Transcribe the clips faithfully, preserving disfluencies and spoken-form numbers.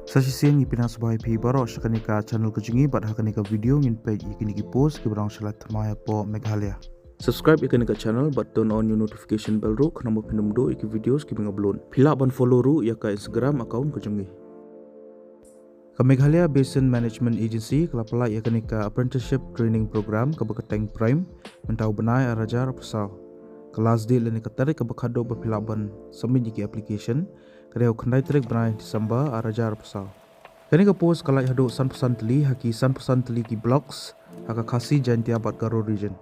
Sa shisien ngi pynpaw sngewbha ïa phi baroh sha kane ka channel ka jong ngi bad ha kane ka video ngin peit ïa kine ki post kiba dang sha la thymmai hapoh Meghalaya. Subscribe ïa kane ka channel bad turn on ïa u notification bell ruh khnang ba phin ym duh ïa ki videos kiba nga upload. Phi lah ban follow ruh ïa ka Instagram account ka jong ngi. Ka Meghalaya Basin Management Agency ka la pynlait ïa kane ka apprenticeship training program kaba kyrteng PRIME mynta u bnai ar hajar arphew saw. Ka last date lane ka tarik kaba khadduh ba phi lah ban submit ïa ki application ka dei ha u khyndai tarik bnai December ar hajar arphew saw. Kane ka post ka lait haduh sanphew san tylli ha ki sanphew san tylli ki blocks ha ka Khasi, Jaintia bad Garo region.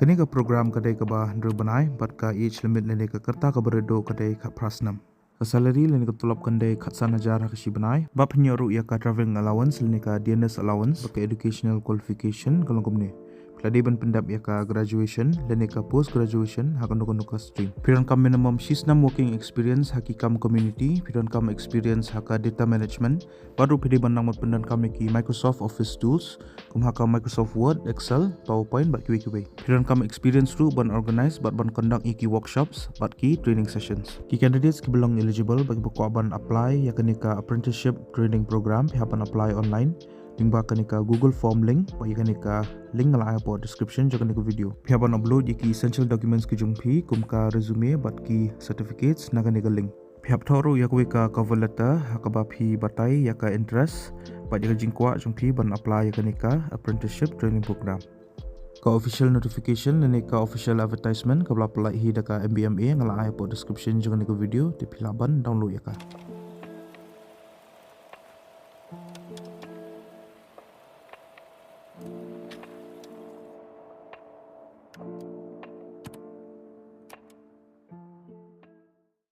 Kane ka program ka dei kaba hynriew bnai bad ka age limit lane ka rta kaba rit duh ka dei khatphra snem. Ka salary lane ka tulop kan dei khatsan hajar ha ka shi bnai bad phin ïoh ruh ïa ka travelling allowance lane ka dearness allowance. Bad ka educational qualification ka long kumne: phi la dei ban pyndep ïa ka graduation lane ka post graduation ha kano kano ka stream. Phi donkam minimum shi snem working experience ha ki kam community. Phi donkam experience ha ka data management bad ruh phi dei ban nang ban pyndonkam ïa ki Microsoft Office tools kum ha ka Microsoft Word, Excel, PowerPoint bad kiwei kiwei. Phi donkam experience ruh ban organize bad ban conduct ïa ki workshops bad ki training sessions. Ki candidates kiba long eligible bad kiba kwah ban apply ïa kane ka apprenticeship training program phi hap ban apply online lyngba kane ka Google form link bad ïa kane ka link nga la ai hapoh description jong kane ka video. Phi hap ban upload ïa ki essential documents ki jong phi kum ka resume bad ki certificates na kane ka link. Phi hap thoh ruh ïa kawei ka cover letter ha kaba phi batai ïa ka interest bad ïa ka jingkwah jong phi ban apply ïa kane ka apprenticeship training program. Ka official notification lane ka official advertisement kaba la pynlait hi da ka M B M A nga la ai hapoh description jong kane ka video, te phi lah ban download ïa ka.